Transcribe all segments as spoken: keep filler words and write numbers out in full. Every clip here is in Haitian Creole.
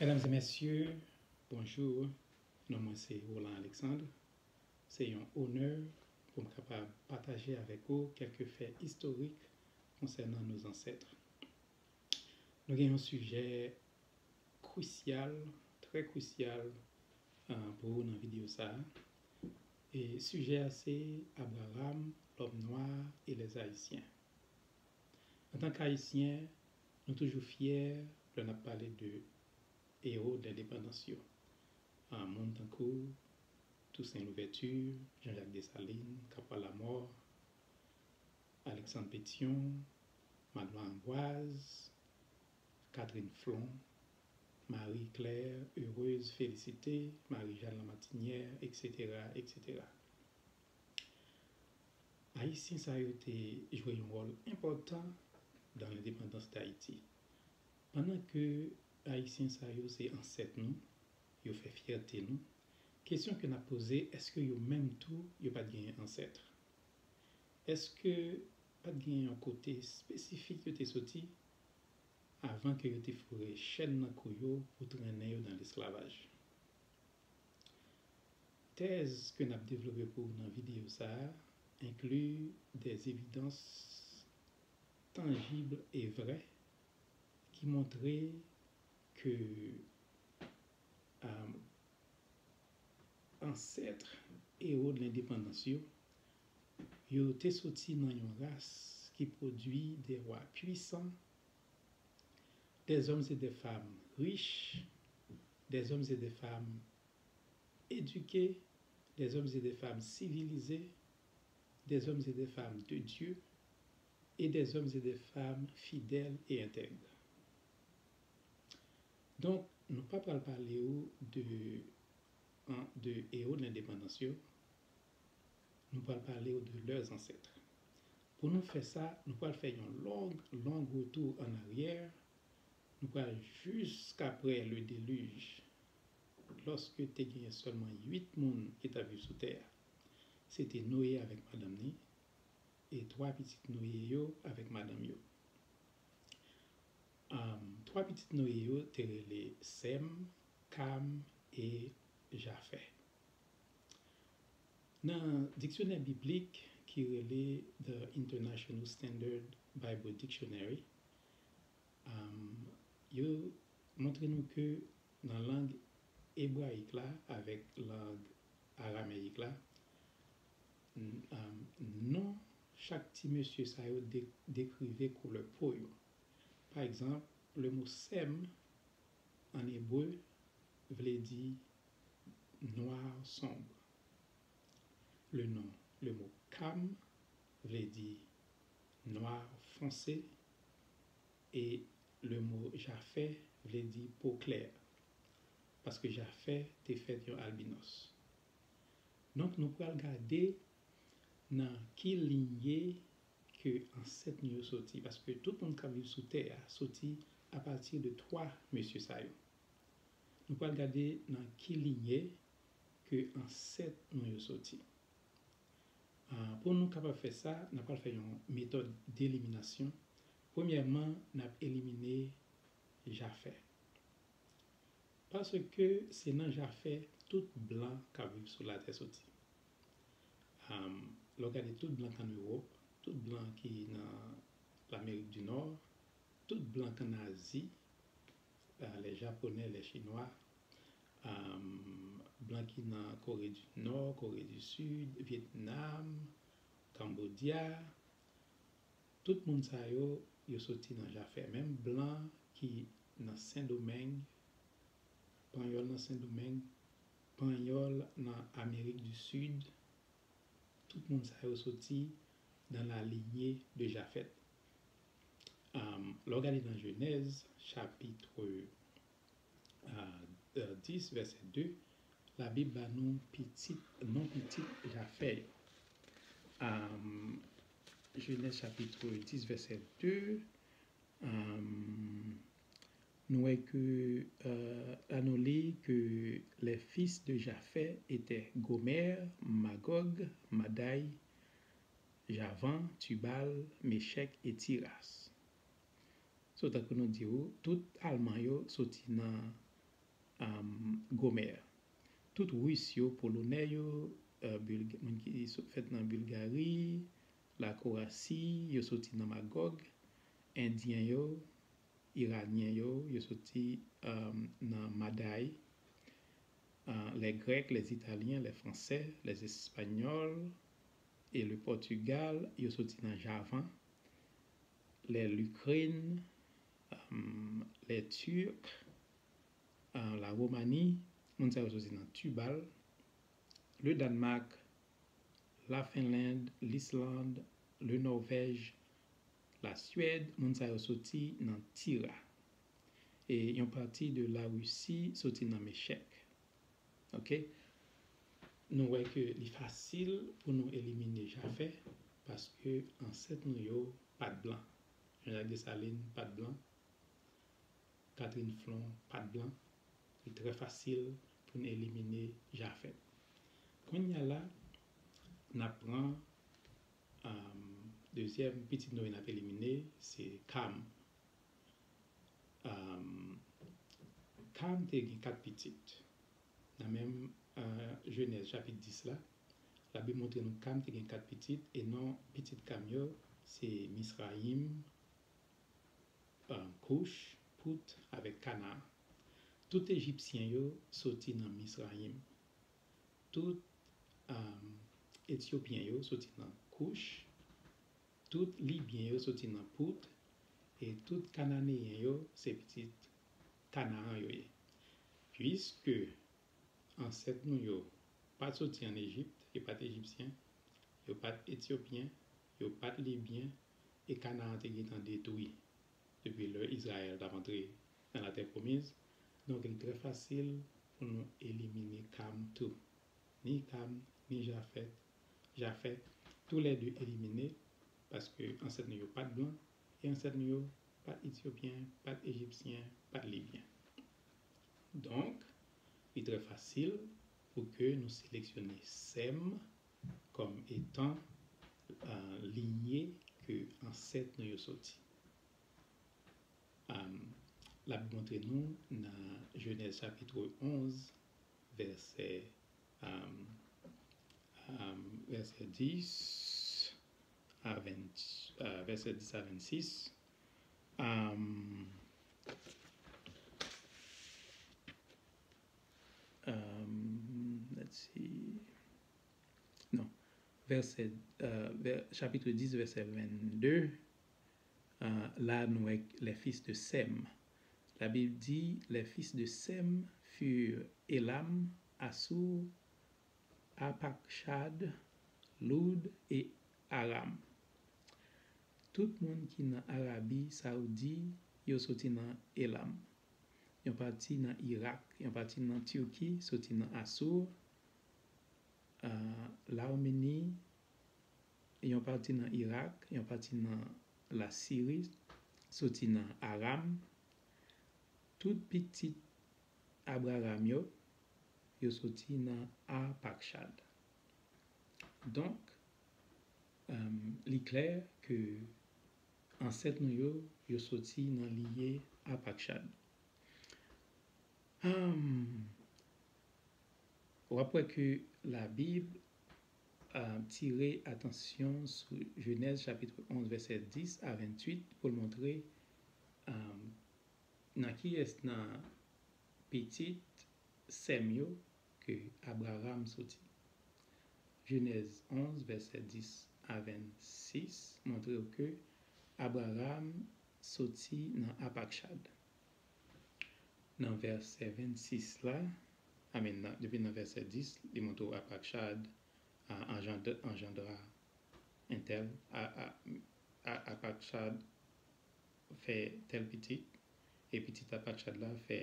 Medam e mesye, bonjou. Non mwen se Roland Alexandre. Se yon onè pou m kapab pataje avèk ou kèlke fè istorik konsènan nos ancêtres. Nou gen yon sijè krisyal, trè krisyal, euh, pou ou nan videyo sa a. E sijè a se Abraham, l'homme noir et les Haïtiens. Antanke Ayisyen, nou toujou fyè lè n ap pale de ewo de lendepandans yo. Ah, moun tankou Toussaint Louverture, Jean-Jacques Dessalines, Capois Lamort, Alexandre Pétion, Magloire Ambroise, Catherine Flon, Marie Claire, Heureuse Félicité, Marie-Jeanne Lamartinière, et cetera, et cetera. Ayisyen sa yo te jwe yon wòl enpòtan dans l'indépendance d'Haïti. Pandan ke Ayisyen sa yo se ansèt nou, yo fè fyète nou, kesyon ke n ap poze, èske yo menm tou, yo pa t genyen ansèt? Èske pa t genyen yon kote espesifik yo te soti avan ke yo te foure chèn nan kou yo pou trennen yo nan lesklavaj? Tèz ke n ap devlope pou ou nan videyo sa a enkli des évidences tangibles et vraies ki montre ke, euh, ansèt ewo de lendepandans yo, yo te soti nan yon ras ki pwodui des rois puissants, des hommes et des femmes riches, des hommes et des femmes éduqués, des hommes et des femmes civilisés, des hommes et des femmes de Dieu, et des hommes et des femmes fidèles et intègres. Donk, nou pa pral pale ou de, an, de ewo de lendepandans yo, nou pral pale ou de leurs ancêtres. Pou nou fè sa, nou pral fè yon long, long retour en arrière. Nou pral jiskaprè le déluge, lòske te genyen sèlman uit moun ki t ap viv sou tè a. Se te Noye avèk madanm ni, e twa pitit Noye yo avèk madanm yo. Am, twa pitit Noye yo te rele Sèm, Kam e Jafè. Nan diksyonè biblik ki rele The International Standard Bible Dictionary, am, yo montre nou ke nan lang ebrayik la avèk lang arameyik la, n-, am, non chak ti mesye sa yo de-, dekrive koulè po yo. Pa egzanp, le mo Sèm an ebre vle di noir sombre. Le nom, le mot Kam vle di noir foncé e le mot Jafè vle di po klè, paske Jafè te fèt yon albinos. Donk, nou pral gade nan ki linye ke ansèt nou yo soti, paske tout moun k ap viv sou tè a soti apati de twa mesye sa yo. Nou pral gade nan ki linye ke ansèt nou yo soti. Ah, pou nou kapab fè sa, n ap pral fè yon metòd deliminasyon. Premyèman, n ap elimine Jafè. Paske se nan Jafè tout blan k ap viv sou latè soti. Am, lè w gade tout blan k ann Ewòp, tout blan ki nan Lamerik di Nò, tout blan k ann Azi, euh, les Japonais, les Chinois, euh, blan ki nan Kore di Nò, Kore di Sid, Vyetnam, Kanbodya, tout moun sa yo, yo soti nan Jafè. Menm blan ki nan Sendomeng, Panyòl nan Sendomeng, Panyòl nan Amerik di Sid, tout moun sa yo soti dans la lignée de Japhet. Am, lè w gade nan Jenèz, chapit, euh, euh, dis, vèsè de, Labib ba nou pitit, non pitit Jafè yo. Am, Jenèz chapit dis, vèsè de, am, nou wè ke, euh, la nou li ke les fils de Japhet étaient Gomer, Magog, Madai, Javan, Tubal, Mechèk e Tiras. So, tankou nou di ou, tout Alman yo soti nan um, Gomè. Tout Ris yo, Polonè yo, uh, Bulga- moun ki so- fèt nan Bilgari, Lakowasi, yo soti nan Magòg, Endyen yo, Iranyen yo, yo soti um, nan Maday, uh, les Grecs, les Italiens, les Français, les Espagnols et le Portugal, yo soti nan Javan, les Lukrèn, um, les Turcs, uh, la Romani, moun sa yo soti nan Tibal, le Danemark, la Finlande, l'Islande, le Norvèj, la Suède, moun sa yo soti nan Tira. E yon pati de la Risi soti nan Mechèk. Ok? Nou wè ke li fasil pou nou elimine Jafè paske ansèt nou yo pa t blan. Jean-Jacques Dessalines pa t blan. Catherine Flon pa t blan. Li trè fasil pou n elimine Jafèt. Kounye a la, n ap pran um, dezyèm pitit Noye n ap elimine, se Kam. Um, Kam te gen kat pitit. Nan menm uh, Jenèz chapit dis la, Labib montre nou Kam te gen kat pitit, e non pitit Kam yo se Misrayim, um, Kouch, Pout avèk Kanaan. Tout Ejipsyen yo soti nan Misrayim. Tout um, Etyopyen yo soti nan Kouch. Tout Libyen yo soti nan Pout. E tout Kananeyen yo se pitit Kanaan yo ye. Piske ansèt nou yo pa t soti ann Ejip, yo pa t Ejipsyen, yo pa t Etyopyen, yo pa t Libyen, e Kanaan te gentan detwi depi lè Izrayèl t ap antre nan Latè Pwomiz. Donk, li trè fasil pou nou elimine Kam tou. Ni Kam, ni Jafèt, Jafèt, toulède elimine, paske ansèt nou yo pa t blan, e ansèt nou yo pa t Etyopyen, pa t Ejipsyen, pa t Libyen. Donk, li trè fasil pou ke nou seleksyone Sèm kòm etan uh, linye ke ansèt nou yo soti. Um, l ap montre nou nan Jenèz chapit onz, vèsè, um, um, vèsè dis a ven, uh, vèsè dis a vennsis. Um, um, let's see. Non. Vèsè, uh, vè, chapit dis, vèsè vennde. Uh, la, nou wè les fils de Sem. La Bible dit, les fils de Sem furent Elam, Assour, Arpachshad, Loud et Aram. Tout moun ki nan Arabi Saoudi, yo soti nan Elam. Yon pati nan Irak, yon pati nan Tiki soti nan Asou, uh, Lameni, yon pati nan Irak, yon pati nan Lasiri soti nan Aram. Tout pitit Abraram yo, yo soti nan Apakchad. Donk, um, li klè ke ansèt nou yo, yo soti nan linye Apakchad. Um, w ap wè ke Labib uh, tire atansyon sou Jenèz chapit onz, vèsè dis a venntuit pou l montre um, nan kiyès nan pitit Sèm yo ke Abraram soti. Jenèz onz, vèsè dis a vennsis, montre w ke Abraram soti nan Apakchad. Nan vèsè vennsis la, I mean, nan, depi nan vèsè dis, li montre w Apakchad a, anjand, anjandra entèl, a, a, a, Apakchad fè tèl pitit, e pitit Apakchad la fè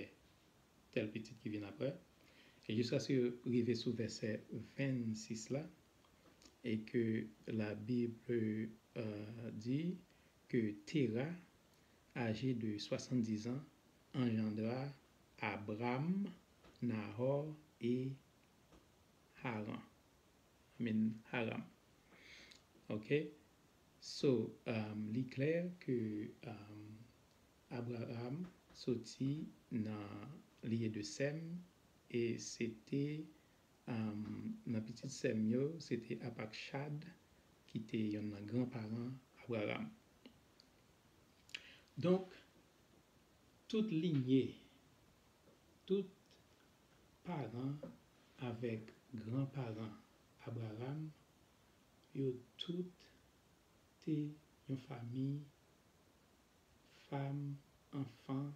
tèl pitit ki vin apre. E jiskaske yo rive sou vèsè vennsis la, e ke Labib uh, di ke Tera, âgé de soixante-dix ans, engendra Abram, Nahor et Haran. I mean, Haram. Ok? So, um, li klè ke um, Abraram soti nan li ye de sè m, e se te, um, nan pitit sè m yo, se te Apakchad, ki te yonn nan granparan Abraram. Donk, tout linye, tout paran avèk granparan Abraram, yo tout te yon fanmi fanm, anfan,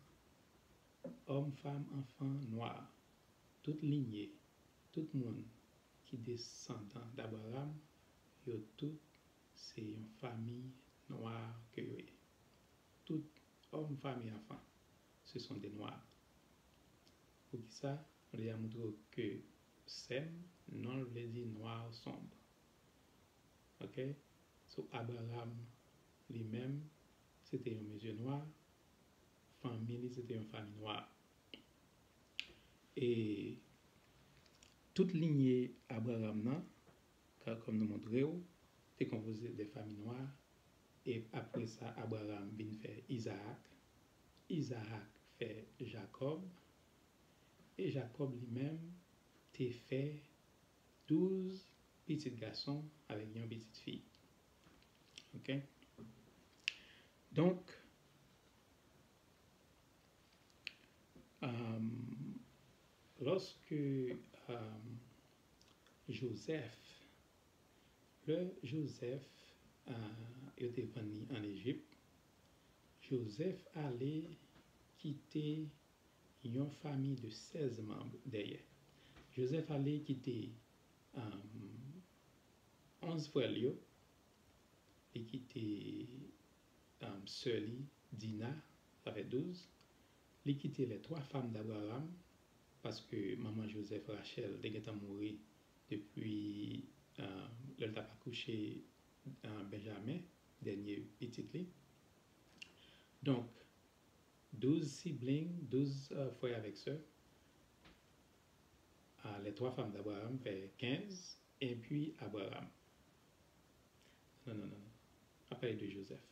òm, fanm, anfan nwa. Tout linye, tout moun ki desandan d'Abraram, yo tout se yon fanmi nwa ke yo ye. Tout òm, fanm e anfan, ce sont des noirs. Poukisa? Nou deja montre w ke Sèm, non l vle di noir sombre. Ok? So, Abraram, li menm, se te yon mesye nwa, fanmi li, se te yon fanmi nwa. E tout linye Abraram nan, ka-, kòm nou montre w, te konpoze de fanmi nwa, e apre sa, Abraram vin fè Izaak, Izaak fè Jakòb, e Jakòb li menm te fè douz pitit gason avèk yon pitit fi. Ok? Donk, um, lòske, um, Jozèf, lè Jozèf, uh, yo te vann li ann Ejip, Jozèf ale kite yon fanmi de sèz manm dèyè. Jozèf ale kite, um, onz frè l yo, li kite, um, sè li, Dina, sa fè douz. Li kite les trois femmes d'Abraham, paske manman Jozèf, Rachèl, te gentan mouri depi, um, lè l t ap akouche, um, Benjamen, dènye pitit li. Donk, douz sibling, douz, euh, frè avèk sè. Ah, les trois femmes d'Abraham fè kenz, epi Abraram. Non, non, non, non. M ap pale de Jozèf.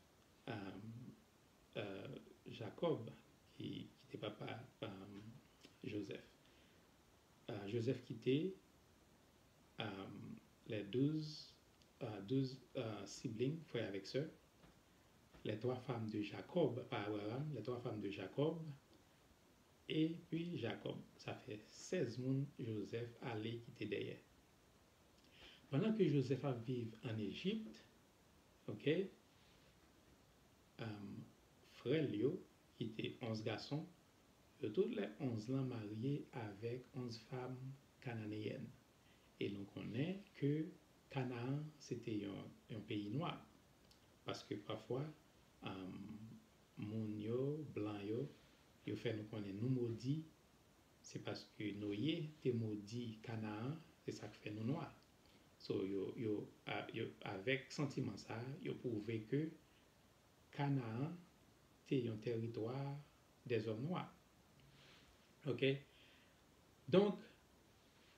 Euh, euh, Jakòb, ki, ki te papa, euh, Jozèf. Euh, Jozèf kite, euh, les douz, euh, douz, euh, sibling, frè avèk sè, les trois femmes de Jacob, pa Abraram, les trois femmes de Jacob, epi Jakòb. Sa fè sèz moun Jozèf ale kite dèyè. Pandan ke Jozèf ap viv ann Ejip, ok, um, frè l yo, ki te onz gason, yo tout lè onz lan marye avèk onz fanm kananeyèn. E nou konnen ke Kanaan se te yon, yon peyi nwa. Paske pafwa, um, moun yo, blan yo, yo fè nou konnen nou modi, se paske Noye te modi Kanaan, se sa k fè nou nwa. So, yo, yo, a, yo, avèk santiman sa a, yo pwouve ke Kanaan te yon tèritwa dèzòm nwa. Ok? Donk,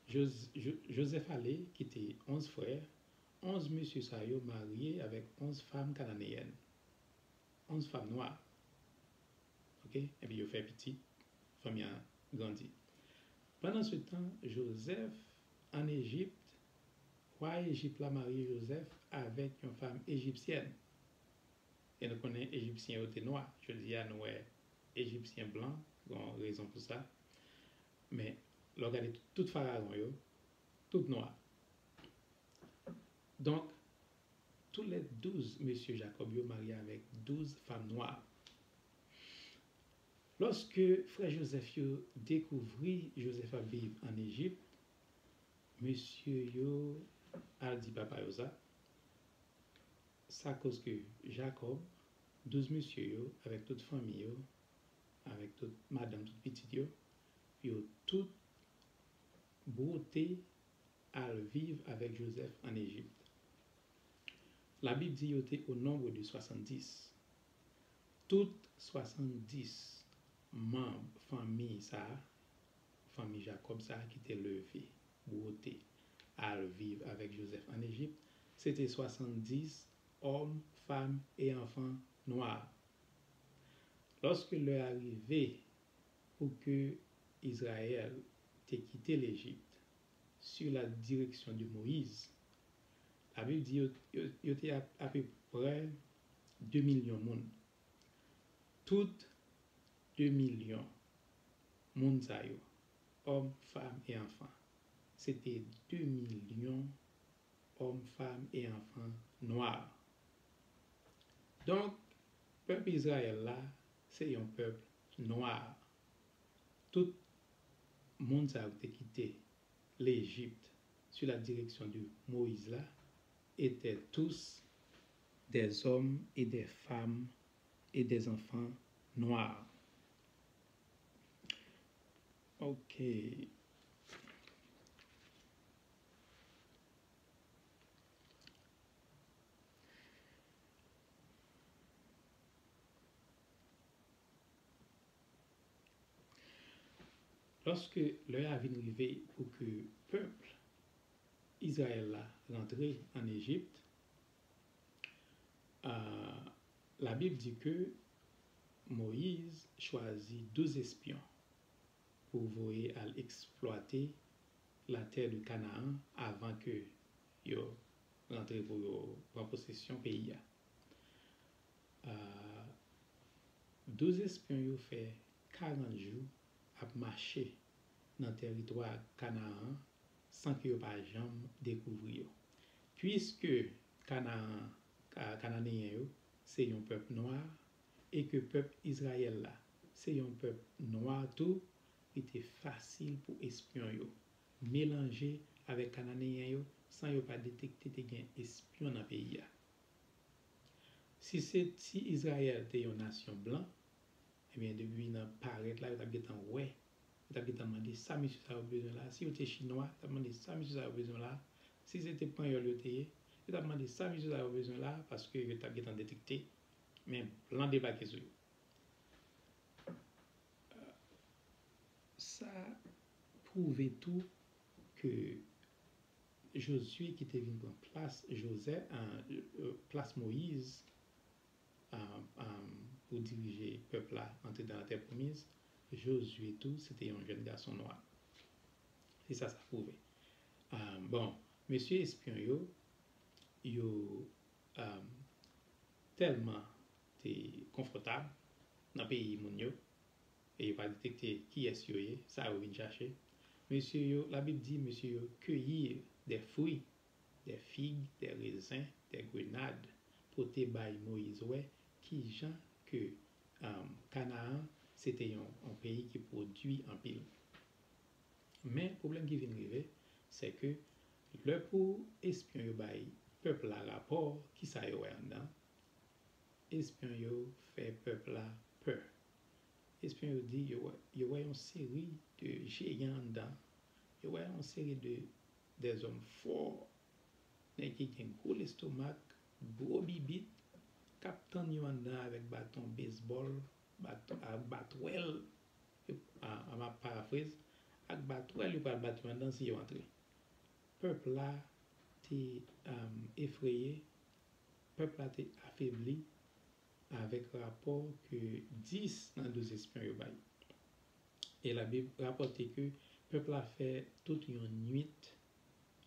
Joz-, Jo-, Jozèf ale kite onz frè, onz mesye sa yo marye avèk onz fanm kananeyèn. Onz fanm nwa. Ok? Epi yo fè pitit, fanmi an grandi. Pandansetan, Jozèf, ann Ejip, wa Ejip la marye Jozèf avèk yon fanm ejipsyèn. E nou konnen Ejipsyen yo te nwa. Jodi a, nou wè Ejipsyen blan, gen yon rezon pou sa. Men, lè w gade tout, tout farawon yo, tout nwa. Donk, tou lè douz mesye Jakòb yo marye avèk douz fanm nwa. Lòske frè Jozèf yo dekouvri Jozèf ap viv ann Ejip, mesye yo al di papa yo sa. Sa koz ke Jakòb, douz mesye yo, avèk tout fanmi yo, avèk tout madanm, tout pitit yo, yo tout bwote al viv avèk Jozèf ann Ejip. Labib di yo te o nonb de swasanndis. Tout swasanndis manm fanmi sa a, fanmi Jakòb sa a ki te leve, bwote, al viv avèk Jozèf ann Ejip, se te swasanndis òm, fanm e anfan nwa. Lòske lè a rive pou ke Izrayèl te kite Lejip sou la direksyon de Moyiz, Labib di yo, yo, yo te ap-, apeprè de milyon moun. Tout de milyon moun sa yo, òm, fanm e anfan, se te de milyon òm, fanm e anfan nwa. Donk, pèp Izrayèl la, se yon pèp nwa. Tout moun sa yo ki te kite Lejip sou la direksyon de Moyiz la, étaient tous des hommes et des femmes et des enfants noirs. Ok. Lòske lè a vin rive pou ke pèp Izrayèl la rantre ann Ejip, a, Labib di ke Moyiz chwazi douz espyon pou voye al eksplwate latè de Kanaan avan ke yo rantre pou yo pran posesyon peyi a. A, douz espyon yo fè karant jou ap mache nan tèritwa Kanaan san ke yo pa janm dekouvri yo. Piske Kanaan, Ka-, Kananeyen yo se yon pèp nwa e ke pèp Izrayèl la se yon pèp nwa tou, li te fasil pou espyon yo melanje avèk Kananeyen yo san yo pa detekte te gen espyon nan peyi a. Si se, si Izrayèl te yon nasyon blan, ebyen, depi nan parèt la, yo t ap gentan wè, yo t ap gentan mande sa mesye sa yo bezwen la. Si yo te chinwa, yo t ap mande sa mesye sa yo bezwen la. Si se te panyòl yo te ye, yo t ap mande sa mesye sa yo bezwen la, paske yo t ap gentan detekte. Men blan debake sou yo. Sa pwouve tou ke Jozye ki te vin pran plas Jozè, a, e, plas Moyiz, a, a, pou dirije pèp la antre nan latè pwomiz, Jozye tou, se te yon jèn gason nwa. Se sa sa pwouve. A, bon, mesye espyon yo, yo, a, tèlman te konfòtab nan peyi moun yo, e yo pa detekte kiyès yo ye, sa yo vin chache. Mesye yo, Labib di, mesye yo cueillir des fruits, des figues, des raisins, des grenades, pote bay Moyiz wè kijan ke, um, Kanaan se te yon, yon peyi ki pwodui anpil. Men, pwoblèm ki vin rive, se ke lè pou espyon yo bay pèp la rapò, kisa yo wè anndan? Espyon yo fè pèp la pè. Espyon yo di yo wè, yo wè yon seri de jeyan anndan. Yo wè yon seri de, dèzòm fò, nèg ki gen gwo lestomak, gwo bibit, k ap tann yo anndan avèk baton bezbòl, baton, ak batwèl, a, a, m ap parafreze, ak batwèl yo pral bat yo anndan si yo antre. Pèp la te, um, efreye, pèp la te afebli avèk rapò ke dis nan douz espyon yo bay. E Labib rapòte ke pèp la fè tout yon nuit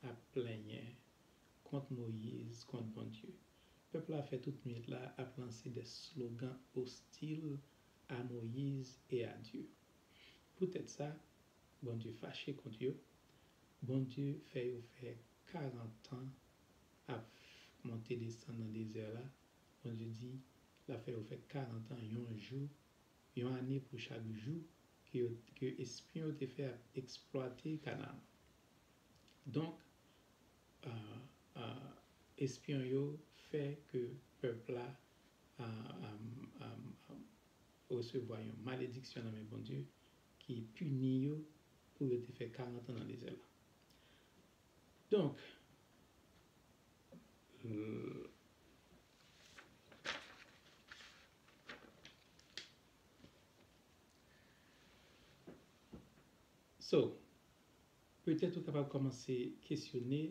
ap plenyen kont Moyiz, kont Bondye. Pèp la fè tout nuit la ap lanse de slogan ostil a Moyiz e a Dye. Poutèt sa, Bondye fache kont yo. Bondye fè yo fè karant tan ap monte desann nan dezè la. Bondye di, l ap fè yo fè karant tan, yon jou, yon ane pou chak jou ke yo, ke espyon yo te fè ap eksplwate Kanaan. Donk, a, a, espyon yo fè ke pèp la, a, a, a, a, resevwa yon malediksyon nan men Bondye ki pini yo pou yo te fè karant an nan dezè la. Donk, l-, so, petèt ou kapab kòmanse kesyone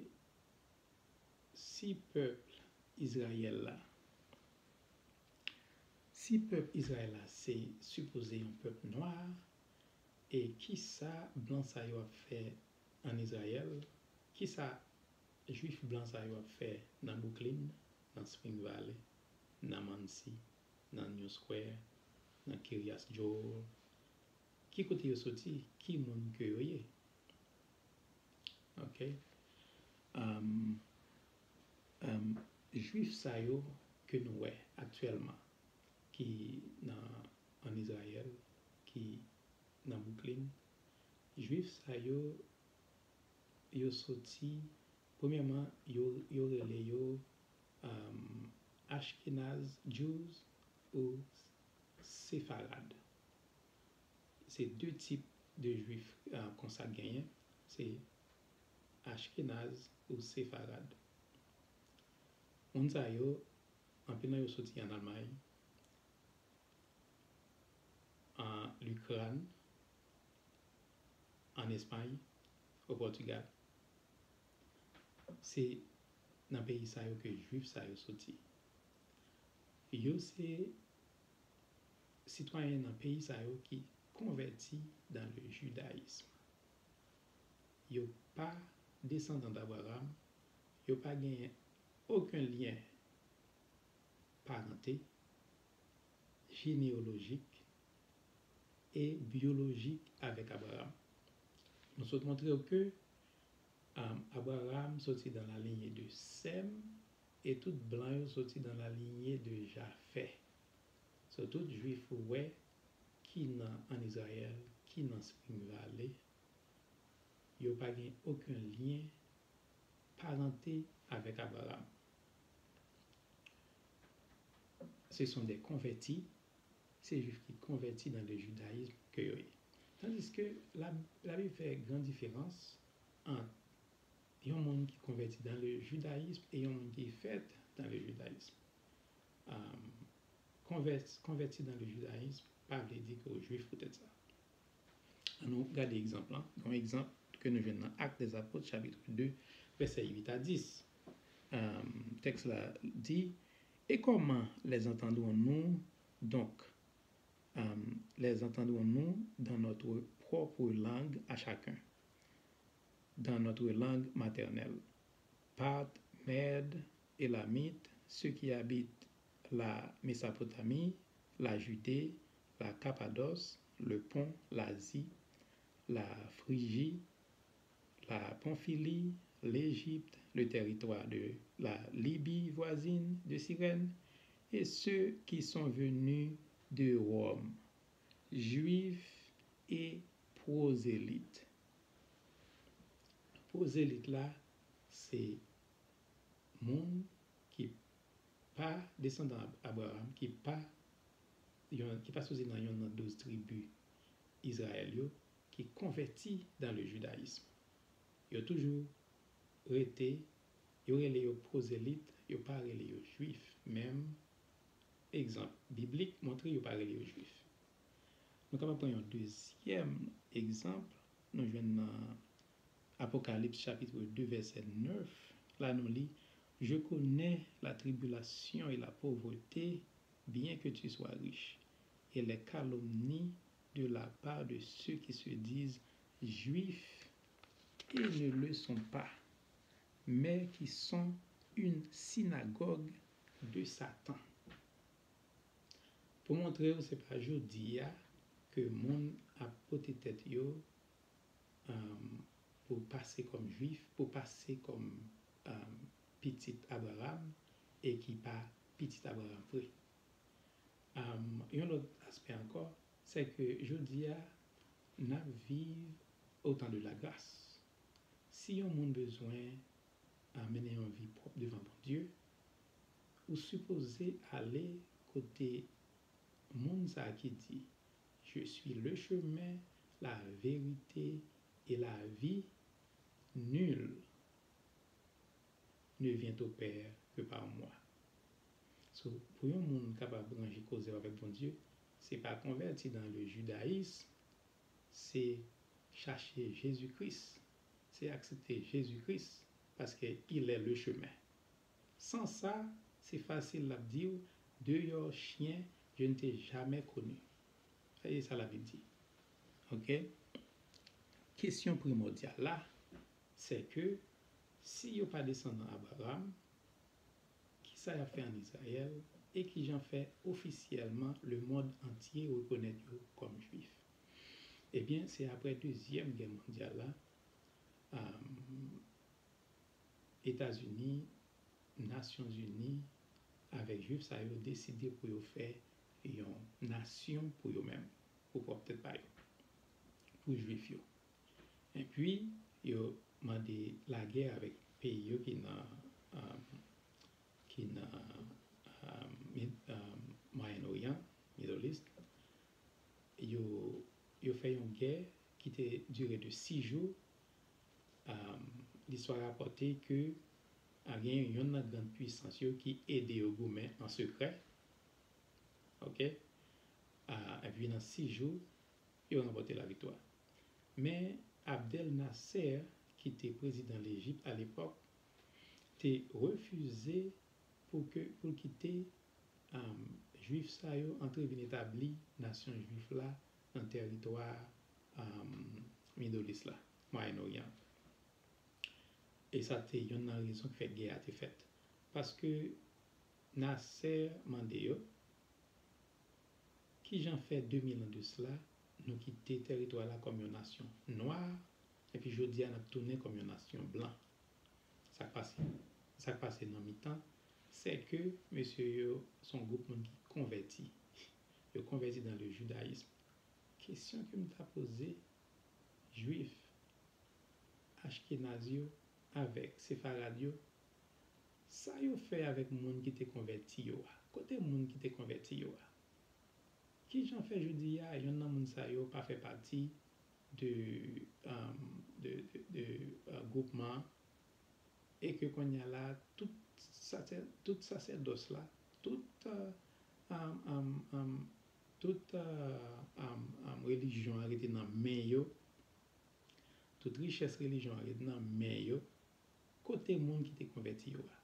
si pèp Izrayèl la, si pèp Izrayèl la se sipoze yon pèp nwa, E kisa blan sa yo ap fè ann Izrayèl? Kisa jwif blan sa yo ap fè nan Brooklyn, nan Spring Valley, nan Monsey, nan New Square, nan Kiryas Joel? Ki kote yo soti? Ki moun ke yo ye? Ok. Um, um, jwif sa yo ke nou wè aktyèlman, ki nan, ann Izrayèl, ki nan Brooklyn, jwif sa yo, yo soti, premyèman, yo, yo rele yo um, Ashkenaz Jews ou Sefarad. Se de tip de jwif uh, konsa k genyen, se Ashkenaz ou Sefarad. Moun sa yo, anpil nan yo soti ann Almay, an Likràn, ann Espay, o Pòtigal. Se nan peyi sa yo ke jwif sa yo soti. Yo se sitwayen nan peyi sa yo ki konvèti dans le judaïsme. Yo pa desandan d'Abraham, yo pa genyen okenn lyen parante, jeneyolojik e byolojik avèk Abraham. Nou sot montre w ke um, Abraham soti dans la lignée de Sem e tout blan yo soti dans la lignée de Jafè. So tout jwif ou wè ki nan ann Izrayèl, ki nan Spring Valley, yo pa gen okenn lyen parante avèk Abraham. Ce sont des convertis, se jwif ki konvèti dans le judaïsme ke yo ye. Tandiske Labib fè gran diferans ant yon moun ki konvèti dans le judaïsme e yon moun ki fèt dans le judaïsme. Um, konvèti dans le judaïsme pa vle di ke w jwif poutèt sa. Ann nou gade egzanp lan. Yon egzanp ke nou jwenn nan Actes des Apôtres, chapitre deux, vèsè huit à dix. Um, tèks la di, et comment les entendrons-nous donc? Um, les entendrons-nous dans notre propre langue à chacun, dans notre langue maternelle? Parthes, Mèdes, Élamites, ceux qui habitent la Mésopotamie, la Judée, la Cappadoce, le Pont, l'Asie, la Phrygie, la Pamphylie, l'Égypte, le territoire de la Libye voisine de Cyrène, et ceux qui sont venus de Rome, Juifs et prosélytes. Pwozelit la, se moun ki pa desandan Abraham, ki pa yon, ki pa soti nan yonn nan douz tribi Izrayèl yo, ki konvèti dans le judaïsme. Yo toujou rete, yo rele yo pwozelit, yo pa rele yo jwif. Menm egzanp biblik montre yo pa rele yo jwif. Nou kapab pran yon dezyèm egzanp, nou jwenn nan Apocalypse chapitre deux, verset neuf, la nou li, Je connais la tribulation et la pauvreté, bien que tu sois riche, et les calomnies de la part de ceux qui se disent juifs et ne le sont pas, mais qui sont une synagogue de Satan. Pou montre w, se pa jodi a ke moun ap pote tèt yo um, pou pase kòm jwif, pou pase kòm um, pitit Abraham e ki pa pitit Abraham vre. Um, yon lòt aspè ankò, se ke jodi a, n ap viv au temps de la grâce. Si yon moun bezwen uh, mennen yon vi pwòp devan Bondye, ou sipoze ale kote moun sa ki di, Je suis le chemin, la vérité et la vie, nul ne vient au Père que par moi. So, pou yon moun kapab ranje koze avèk Bondye, se pa konvèti dans le judaïsme, se chache Jezi Kris, se aksepte Jezi Kris, paske il est le chemin. San sa, se fasil l ap di w, Deyò chyen, je ne t'ai jamais connu. E sa Labib di. Ok? Kesyon primòdyal la, se ke si yo pa desandan Abraram, kisa y ap fè ann Izrayèl e kijan fè ofisyèlman lemonn antye rekonèt yo kòm Jwif? Ebyen, se aprè Dezyèm Gè mondyal la, um, Etazini, Nasyonzini avèk Jwif sa yo deside pou yo fè yon nasyon pou yo menm, pou pwòp tèt pa yo, pou Jwif yo. Epi, yo mande lagè avèk peyi yo ki nan, um, ki nan, um, Mid-, um, Mwayen Oryan, Middle East. Yo, yo fè yon gè ki te dire de sis jou. Um, listwa rapòte ke a gen yonn nan grann pwisans yo ki ede yo goumen an sekrè. Ok? Ah, epi nan sis jou, yo ranpòte laviktwa. Men Abdel Nasser, ki te prezidan Lejip alepòk, te refize pou ke, pou l kite, um, Jwif sa yo antre vin etabli nasyon Jwif la nan tèritwa, um, Middle East la, Mwayen Oryan. E sa te yonn nan rezon ki fè gè a te fèt. Paske Nasser mande yo, kijan fè de mil an de sila, nou kite tèritwa la kòm yon nasyon nwa, epi jodi a n ap tounen kòm yon nasyon blan? Sa k pase? Sa k pase nan mitan, se ke mesye yo se yon gwoup moun ki konvèti. Yo konvèti dans le judaïsme. Kesyon ke m ta poze, Jwif, Achkenaz yo avèk Sefarad yo, sa yo fè avèk moun ki te konvèti yo a? Kote moun ki te konvèti yo a? Kijan fè jodi a, yonn nan moun sa yo pa fè pati de, um, de, de, de, uh, gwoupman an, e ke kounye a la, tout sasè-, tout sasèdòs la, tout, uh, um, um, um, tout, uh, um, um, relijyon an rete nan men yo, tout richès relijyon an rete nan men yo, kote moun ki te konvèti yo a?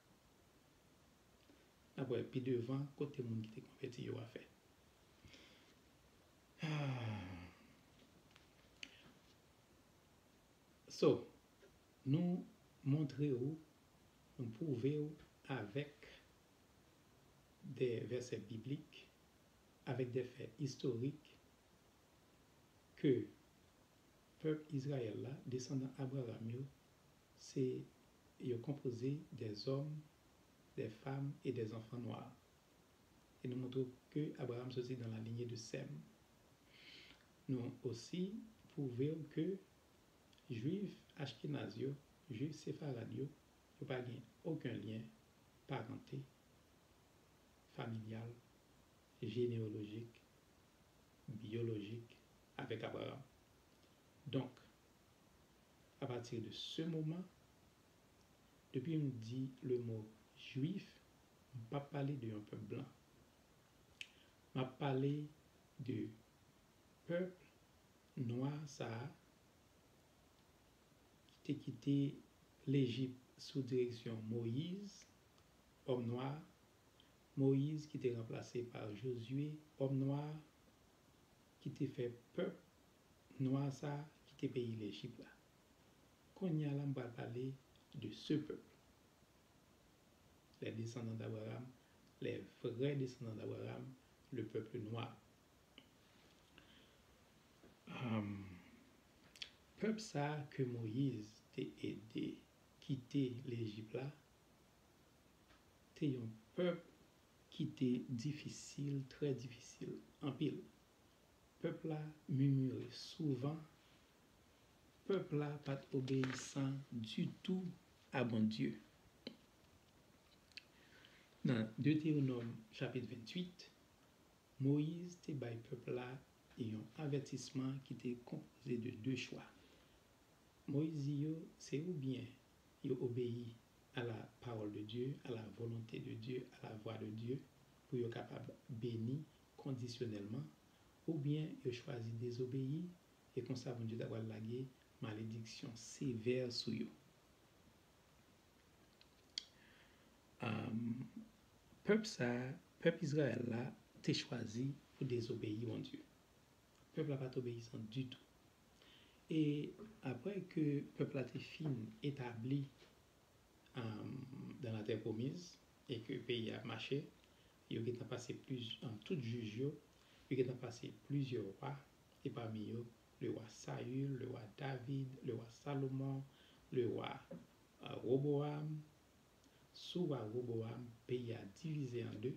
N ap wè pi devan kote moun ki te konvèti yo a fè. Ah. So, nou montre w, nou pwouve w avèk de vèsè biblik, avèk de fè istorik, ke pèp Izrayèl la, desandan Abraram yo, se, yo konpoze de zòm, de fanm e de zanfan nwa. E nou montre ke Abraram soti dans la lignée de Sem. Nou osi pwouve w ke Jwif Achkenaz yo, Jwif Sefarad yo, yo pa gen okenn lyen parante, familyal, jeneyolojik, byolojik avèk Abraram. Donk, à partir de ce moment, depi m di le mot jwif, m p ap pale de yon pèp blan. M ap pale de pèp nwa sa a ki te kite Lejip sou direksyon Moyiz, òm nwa, Moyiz ki te ranplase pa Jozye, òm nwa, ki te fè pèp nwa sa a kite peyi Lejip la. Kounye a la, m pral pale de ce peuple. Les descendants d'Abraham, les vrais descendants d'Abraham, le peuple noir. Um, pèp sa a ke Moyiz te ede kite Lejip la, te yon pèp ki te difisil, trè difisil, anpil. Pèp la mimire souvan. Pèp la pa t obeyisan ditou a Bondye. Nan Detewonòm chapit venntuit, Moyiz te bay pèp la yon avètisman ki te konpoze de de chwa. Moyiz di yo, se oubyen yo obeyi à la parole de Dieu, à la volonté de Dieu, à la voix de Dieu, pou yo kapab beni kondisyonèlman, oubyen yo chwazi dezobeyi, e konsa Bondye ta pral lage malediksyon sevè sou yo. Um, pèp sa, pèp Izrayèl la, te chwazi pou dezobeyi Bondye. Pèp la pa t obeyisan ditou. E apre ke pèp la te fin etabli um, dans la terre promise, e ke peyi a ap mache, yo gentan pase pliz, um, tout jij yo, yo gentan pase plizyè wa, e pami yo, le wa Sayil, le wa David, le wa Salomon, le wa uh, Woboam. Sou wa Woboam, peyi a divize an de.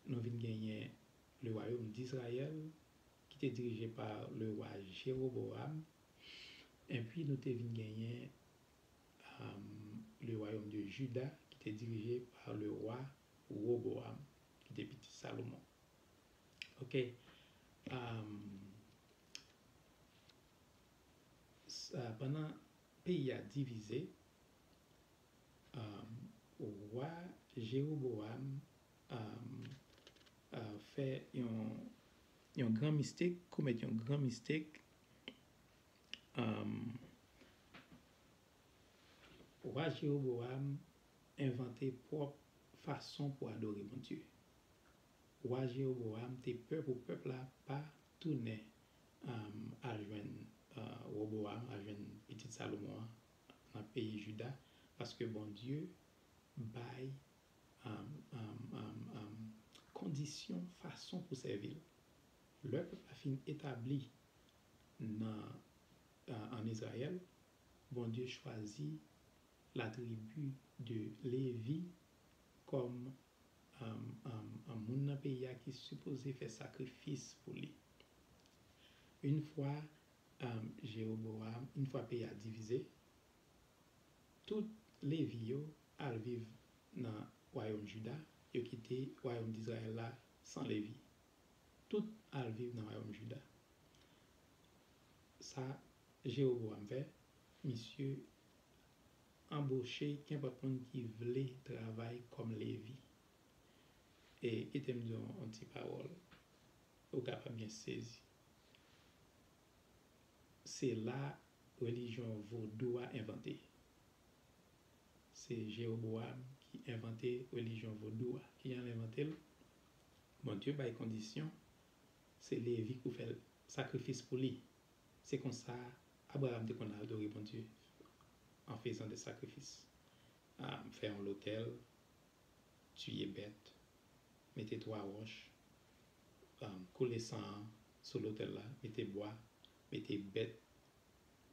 Nou vin genyen le wayòm d'Izrayèl, ki te dirije pa le wa Jewoboam. Epi nou te vin genyen um, le wayòm de Jida, ki te dirije pa le wa Woboam, ki te pitit Salomon. Ok. Um, pandan peyi a divize, um, wa Jewoboam um, uh, fè yon, yon gran mistik, komèt yon gran mistik. Um, Wa Jewoboam envante pwòp fason pou adore Bondye. Wa Jewoboam te pè pou pèp la pa tounen um, al jwenn uh, Woboam, al jwenn pitit Salomon an nan peyi Jida, paske Bondye bay um, um, um, um, kondisyon, fason pou sèvi l. Lè pèp la fin etabli nan, uh, ann Izrayèl, Bondye chwazi latribi de Levi kòm um, um, um, moun nan peyi a ki sipoze fè sakrifis pou li. Yon fwa um, Jewoboam, yon fwa peyi a divize, tout Levi yo al viv nan wayòm Jida, yo kite wayòm d'Izrayèl la san Levi. Tout al viv nan wayòm Jida. Sa Jewoboam fè, misye anboche kenpòt moun ki vle travay kòm Levi. E kite m di w yon ti pawòl, ou kapab byen sezi. Se la relijyon vodou a envante. Se Jewoboam ki envante relijyon vodou a. Kijan l envante l? Bondye bay kondisyon, se Levi pou fè sakrifis pou li. Se konsa Abraram te konn adore Bondye, an fezan de sakrifis. Ah, fè yon lotèl, tiye bèt, mete twa wòch, um, koule san an sou lotèl la, mete bwa, mete bèt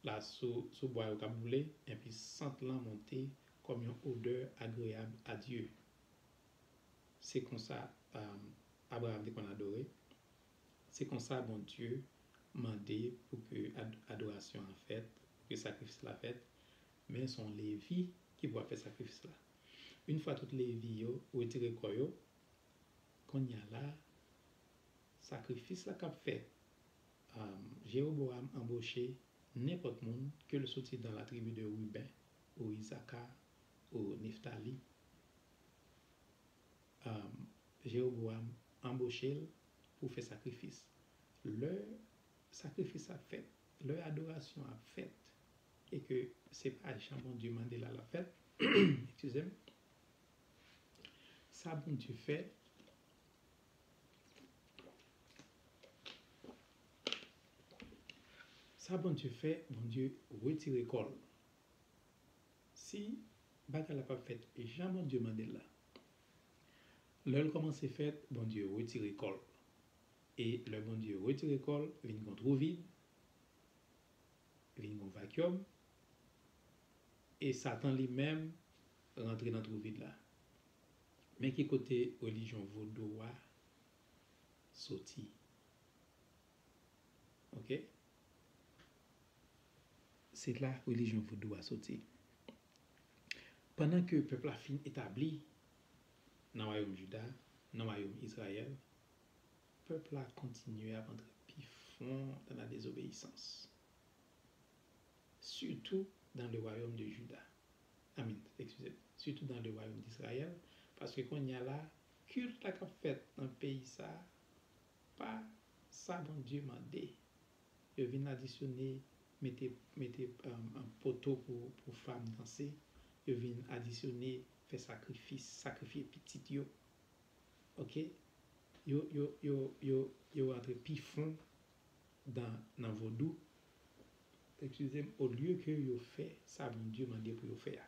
la sou, sou bwa yo k ap boule, epi sant lan monte kòm yon odè agreyab a Dye. Se konsa, um, Abraram te konn adore. Se konsa Bondye mande pou ke ad-, adorasyon an fèt, pou ke sakrifis la fèt, men se yon Levi ki pou ap fè sakrifis la. Yon fwa tout Levi yo retire kò yo, kounye a la, sakrifis la k ap fèt, um, Jewoboam anboche nenpòt moun, ke l soti nan latribi de Ruben, ou Izaka, ou Neftali. Um, Jewoboam anboche l pou fè sakrifis. Lè sakrifis ap fèt, lè adorasyon ap fèt, e ke se pa jan Bondye mande l a l ap fèt, eskize m, sa Bondye fè, sa Bondye fè, Bondye retire kò l. Si bagay la p ap fèt jan Bondye mande l la, lè l kòmanse fèt, Bondye retire kò l. E lè Bondye retire kò l, vin gon twou vid, vin gon vakyòm, e Satan li menm rantre nan twou vid la. Men ki kote relijyon vodou a soti. Ok? Se la relijyon vodou a soti. Pandan ke pèp la fin etabli nan wayòm Jida, nan wayòm Izrayèl, pèp la kontinye ap antre pi fon nan la dezobeyisans. Surtout dans le royaume de Juda. I mean, excusez, surtout dans le royaume d'Israël, paske kounye a la, kilt la k ap fèt nan peyi sa a, pa sa Bondye mande. Yo vin adisyone, mete, mete, um, um, poto pou, pou fanm danse. Yo vin adisyone fè sakrifis, sakrifye pitit yo. Ok? Yo, yo, yo, yo, yo rantre pi fon dan, nan vodou. Eskize m, olye ke yo fè sa Bondye mande pou yo fè a.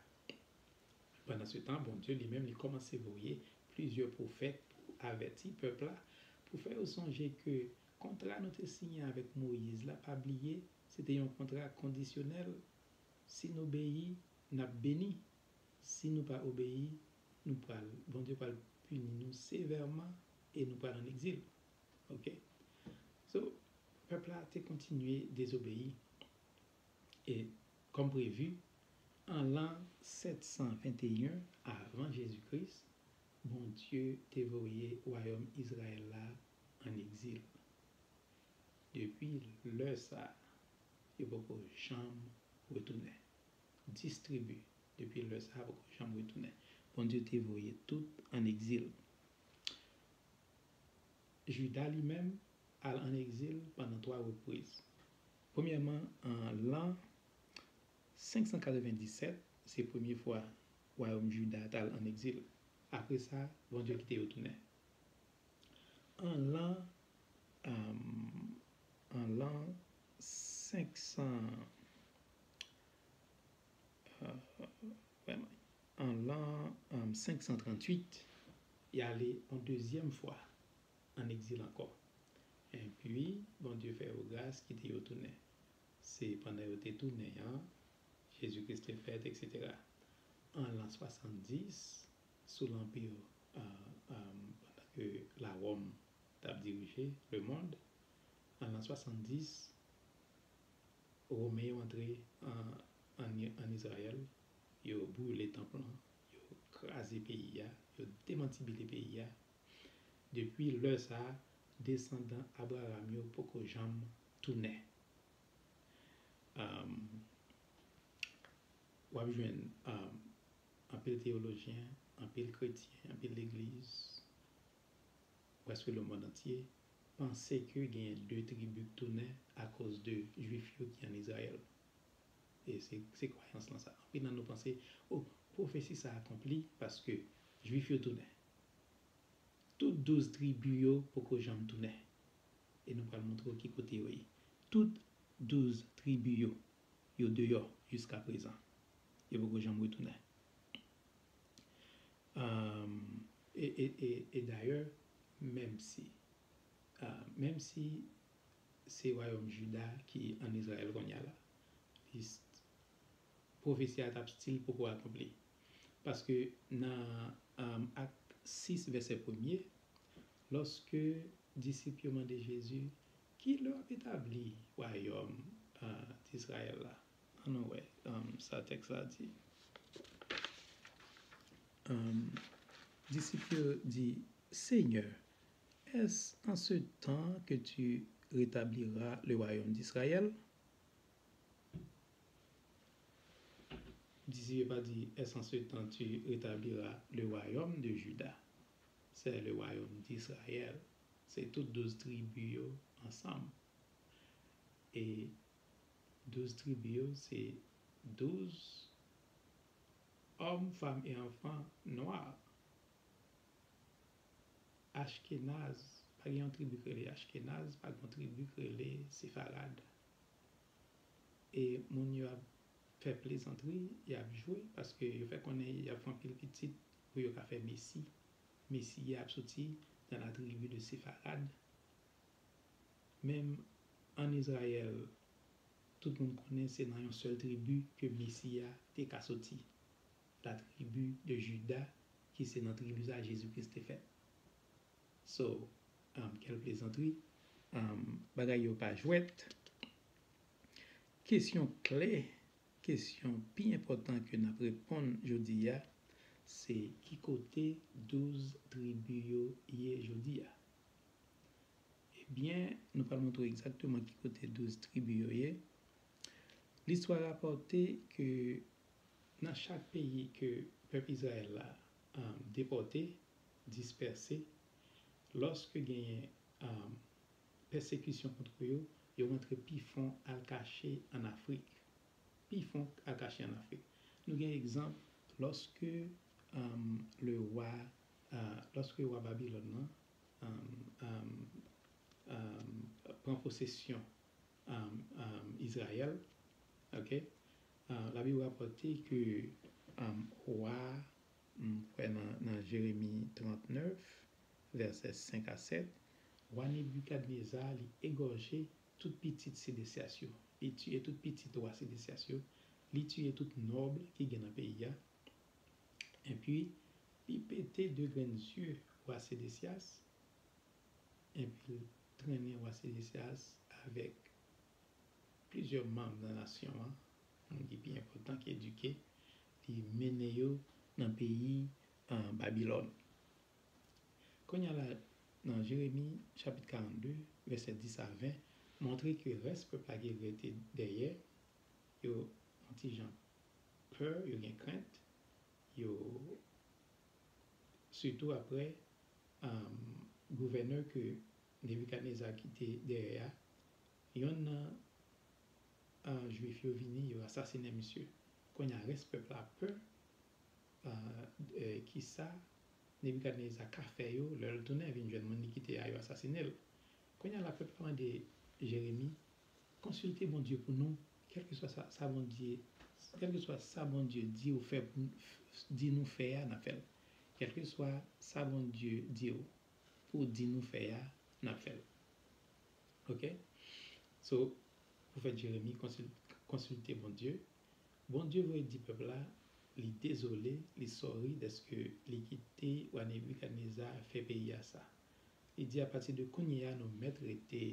Pandan se tan, Bondye li menm, li kòmanse voye plizyè pwofèt pou avèti pèp la, pou fè yo sonje ke kontra nou te siyen avèk Moyiz la, pa bliye, se te yon kontra kondisyonèl. Si n obeyi, n ap beni. Si nou pa obeyi, nou pral, Bondye pral pini nou sevèman e nou pral ann egzil. Ok? So, pèp la te kontinye dezobeyi. E, kòm previ, an lan sèt san venteyen avan Jezi Kris, Bondye te voye wayòm Izrayèl la ann egzil. Depi lè sa a, yo poko janm retounen. Dis tribi, depi lè sa a, poko janm retounen. Bondye te voye tout ann egzil. Jida li menm al ann egzil pandan twa repriz. Premyèman, an lan senk san katrevenndisèt, se premye fwa wayòm Jida t al ann egzil. Apre sa, Bondye kite yo tounen. An lan, um, an lan senk san, uh, vrèman, an lan, um, senk san tranntuit, y ale yon dezyèm fwa ann egzil ankò. Epi, Bondye fè yo gras, kite yo tounen. Se pandan yo te tounen an, Jezi Kris te fèt, etsetera. An lan swasanndis, sou lanpi, a, a, pandan ke Lawòm t ap dirije lemonn, an lan swasanndis, Women yo antre an, an, ann Izrayèl, yo brile tanp lan, yo kraze peyi a, yo demantibile peyi a. Depi lè sa a, desandan Abraram yo poko janm tounen. Am, w ap jwenn, am, anpil teyolojyen, anpil kretyen, anpil legliz, prèske lemonn antye, panse ke genyen de tribi k tounen akoz de Jwif yo ki ann Izrayèl. E se, se kwayans lan sa. Anpil nan nou panse, o, pwofesi sa akonpli paske Jwif yo tounen. Tout douz tribi yo poko janm tounen. E nou pral montre w ki kote yo ye. Tout douz tribi yo, yo deyò jiskaprezan. Yo poko janm retounen. Am, e, e, e, e dayè, menm si, a, menm si se wayòm Jida ki ann Izrayèl kounye a la, li s-, pwofesi a t ap still poko akonpli. Paske nan, am, Ak sis, vèsè premye, lòske disip yo mande Jezi, "Ki lè w ap etabli wayòm, a, Dizrayèl la?" Ann nou wè, am, sa tèks la di. Am, disip yo di, "Seigneur, est-ce en ce temps que tu rétabliras le royaume d'Israël?" Disip yo pa di, "Est-ce en ce temps tu rétabliras le royaume de Juda?" C'est le royaume d'Israël. Se tout douz tribi yo ansanm. E douz tribi yo, se douz òm, fanm e anfan nwa. Ashkenaz, pa gen yon tribi k rele Ashkenaz, pa gen yon tribi k rele Sefarad. E moun yo ap fè plezantri, y ap jwe, paske yo fè konnen y ap fè anpil pitit pou yo ka fè Mesi. Mesi a ap soti dans la tribu de Séfarad. Menm ann Izrayèl, tout moun konnen se nan yon sèl tribi ke Mesi a te ka soti. La tribu de Juda, ki se nan tribi sa Jezi Kris te fèt. So, um, quelle plaisanterie. Um, bagay yo pa jwèt. Kesyon kle, kesyon pi enpòtan ke n ap reponn jodi a, se ki kote douz tribi yo ye jodi a. Ebyen, nou pral montre w egzakteman ki kote douz tribi yo ye. Listwa rapòte ke nan chak peyi ke pèp Izrayèl la, um, depòte, dispèse, lòske genyen, um, pèsekisyon kont yo, yo rantre pi fon al kache ann Afrik. Pi fon al kache ann Afrik. Nou gen egzanp lòske, um, le wa, uh, lòske wa Babilòn nan, um, um, um, pran posesyon, um, um, Izrayèl, Ok? Ah, Labib rapòte ke, ah, wa, m kwè nan, nan Jeremi trannèf, vèsè senk a sèt, wa Nebikadneza, li egòje tout pitit Sedesyas yo. Li tiye tout pitit wa Sedesyas yo. Li tiye tout nòb ki gen nan peyi a. Epi, li pete de grenn zye wa Sedesyas. Epi, l trennen wa Sedesyas avèk plizyè manm nan nasyon an, moun ki pi enpòtan, ki edike, li mennen yo nan peyi, ah, Babilòn. Kounye a la, nan Jeremi chapit karannde, vèsè dis a ven, montre ke rès pèp la ki rete dèyè, yo yon ti jan pè, yo gen krent, yo, sitou apre, um, gouvènè ke Nebikadneza kite dèyè a, yonn nan, ah, Jwif yo vini, yo asasinen misye. Kounye a, rès pèp la pè, ah, eh, kisa Nebikadneza ka fè yo lè l tounen vin jwenn moun li kite a, yo asasinen l. Kounye a la, pèp la mande Jeremi, konsilte Bondye pou nou, kèlkeswa sa, sa Bondye, kèlkeswa sa Bondye di ou fè pou, di nou fè a, n ap fè l. Kèlkeswa sa Bondye di ou pou di nou fè a, n ap fè l. Ok? So, pwofèt Jeremi konsil-, konsilte Bondye. Bondye voye di pèp la, li dezole, li sòri dèske li kite wa Nebikadneza fè peyi a sa. Li di, apati de kounye a, nou mèt rete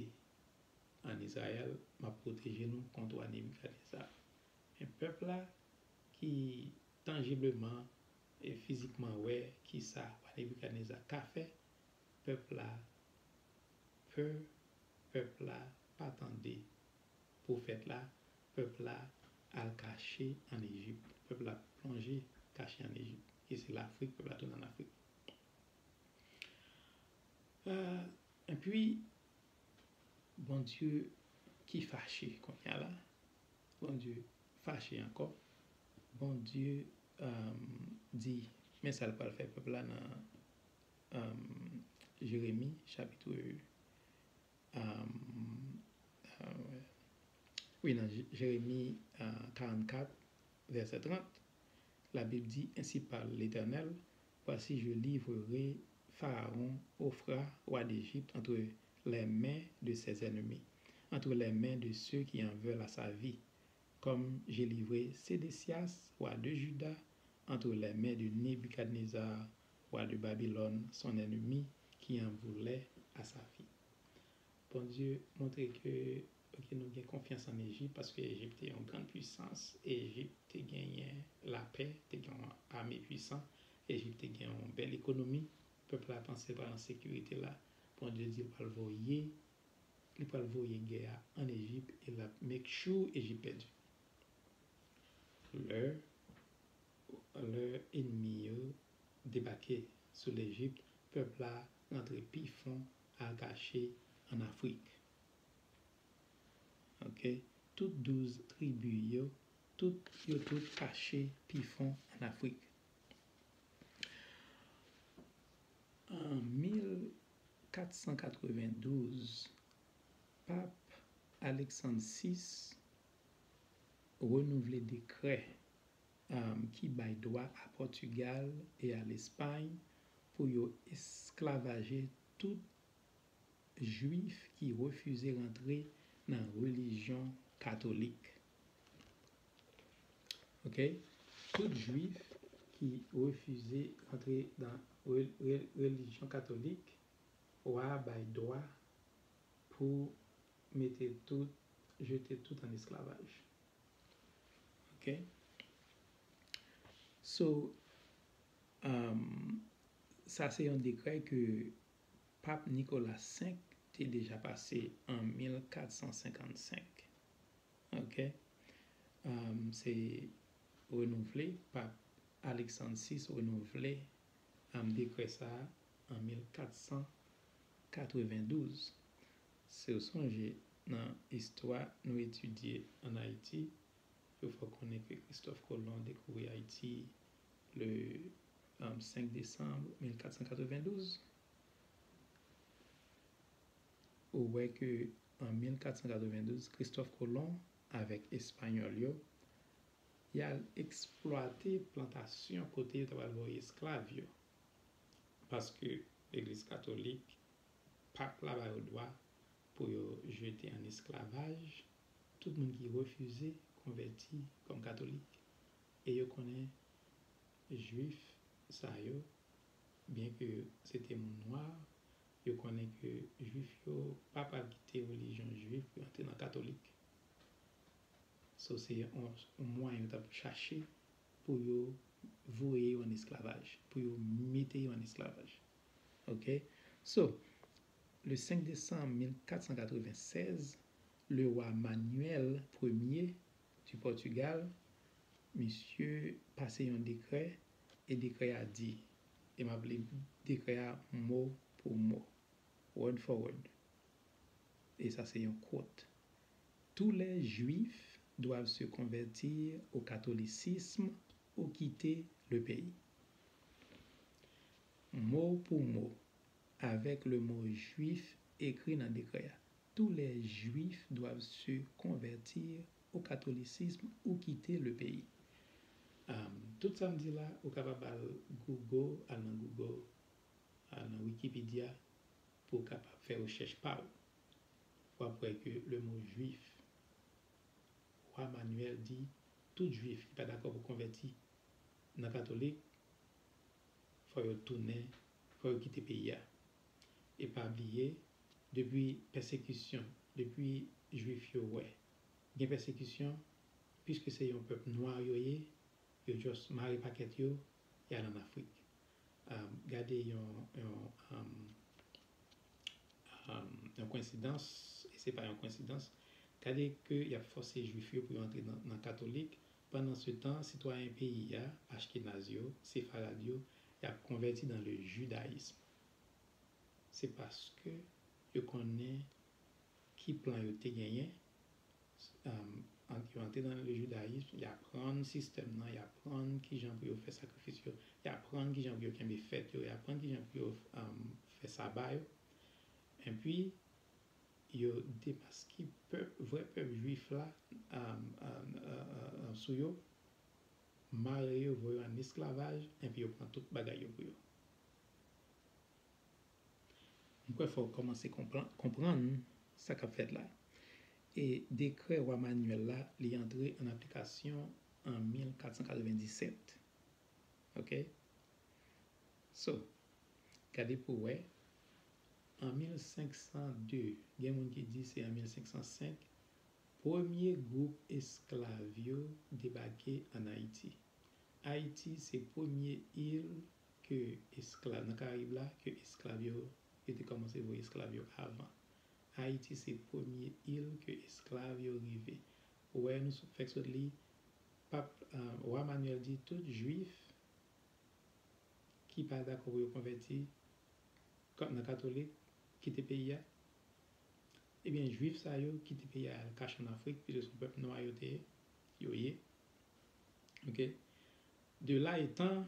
ann Izrayèl, m ap pwoteje nou kont wa Nebikadneza. Men pèp la ki tanjibleman e fizikman wè kisa wa Nebikadneza ka fè, pèp la pè, pèp la pa tande pwofèt la, pèp la al kache ann Ejip, pèp la plonje kache ann Ejip, ki se Lafrik, pèp la tounen ann Afrik. Ah, epi, Bondye ki fache kounye a la, Bondye fache ankò, Bondye, um, di, men sa l pral fè pèp la nan, um, Jeremi, chapit, um, uh, wi, nan Je-, Jeremi, uh, karannkat, vèsè trant, Labib di, ainsi parle l'Éternel, voici, je livrerai Pharaon, Hophra, roi d'Égypte, entre les mains de ses ennemis, entre les mains de ceux qui en veulent à sa vie, comme j'ai livré Sédécias, roi de Juda, entre les mains de Nebuchadnezzar, roi de Babylone, son ennemi, qui en voulait à sa vie. Bondye montre ke, ok, nou gen konfyans ann Ejip, paske Ejip te yon grann pwisans, Ejip te genyen lapè, te gen yon ame pwisan, Ejip te gen yon bèl ekonomi, pèp la panse l pral nan sekirite la. Bondye di l pral voye, li pral voye gè a ann Ejip e l ap make sure Ejip pèdi. Lè, lè ènmi yo debake sou Lejip, pèp la rantre pi fon al kache ann Afrik. Ok? Tout douz tribi yo, tout, yo tout kache pi fon ann Afrik. An mil kat san katrevendouz, Pap Aleksann sis renouvle dekrè, um, ki bay dwa a Pòtigal e a Lespay pou yo esklavaje tout Jwif ki refize rantre nan relijyon katolik. Ok? Tout Jwif ki refize rantre nan re-, re-, relijyon katolik, wa a bay dwa pou mete tout, jete tout an esklavaj. Ok? So, um, sa se yon dekrè ke Pap Nikola senk te deja pase an mil kat san senkannsenk. Ok? Um, se renouvle, Pap Aleksann sis renouvle, um, dekrè sa a an mil kat san katrevendouz. Si w sonje, nan istwa nou etidye ann Ayiti, yo fè w konnen ke Kristòf Kolon dekouvri Ayiti le, um, senk desanm mil kat san katrevendouz. Ou wè ke an mil kat san katrevendouz, Kristòf Kolon avèk Espanyòl yo, y al eksplwate plantasyon kote yo ta pral voye esklav yo. Paske Legliz Katolik pap la ba yo dwa pou yo jete an esklavaj tout moun ki refize konvèti kòm katolik. E yo konnen jwif sa yo, byenke se te moun nwa, yo konnen ke jwif yo pa pral kite relijyon jwif pou yo antre nan katolik. So, se yon, yon mwayen yo t ap chache pou yo voye yo an esklavaj, pou yo mete yo an esklavaj. Ok? So, le cinq décembre mille quatre cent quatre-vingt-seize, le roi Manuel Premier du Portugal, misye pase yon dekrè, e dekrè a di, e m ap li dekrè a mo pou mo, word for word. E sa se yon quote. Tous les Juifs doivent se convertir au catholicisme ou quitter le pays. Mot pour mot, avec le mot juif écrit nan dekrè a. Tous les Juifs doivent se convertir au catholicisme ou quitter le pays. Um, tout sa m di la, ou kapab al Google, al nan Google, al nan Wikipedia, pou w kapab fè rechèch pa w. W ap wè ke le mo jwif, wa Manuel di, tout jwif ki pa dakò pou konvèti nan katolik, fò yo tounen, fò yo kite peyi a. E pa bliye, depi pèsekisyon, depi jwif yo wè gen pèsekisyon, piske se yon pèp nwa yo ye, yo just mare pakèt yo, y al ann Afrik. Um, gade yon, yon, um, um, yon koensidans, e se pa yon koensidans, gade ke y ap fòse jwif yo pou yo antre nan, nan katolik, pandan se tan, sitwayen peyi a, Ashkenaz yo, Sefarad yo, y ap konvèti dans le judaïsme. Se paske yo konnen ki plan yo te genyen, um, an-, yo antre nan le jidayis, y aprann sistèm nan, y aprann kijan pou yo fè sakrifis yo, y aprann kijan pou yo kenbe fèt yo, y aprann kijan pou yo, um, fè saba yo. Epi, yo demaske pèp, vrè pèp jwif la, um, um, uh, uh, uh, sou yo, mare yo, voye yo an esklavaj, epi yo pran tout bagay yo pou yo. M kwè fò w kòmanse konpran-, konprann sa k ap fèt la. E dekrè wa Manuel la, li antre an aplikasyon an mil kat san katrevenndisèt. Ok? So, gade pou w wè, an mil senk san de, gen moun ki di se an mil senk san senk, premye gwoup esklav yo debake ann Ayiti. Ayiti se premye il ke esklav, nan Karayib la, ke esklav yo, yo te kòmanse voye esklav yo avan. Ayiti se premye il ke esklav yo rive. Ou wè, nou sot, fèk sot li, pap, uh, wa Manuel di tout jwif ki pa dakò pou yo konvèti nan katolik, kite peyi a. Ebyen, jwif sa yo kite peyi a, al kache ann Afrik, piske se yon pèp nwa yo te ye, yo ye. Ok? De la etan,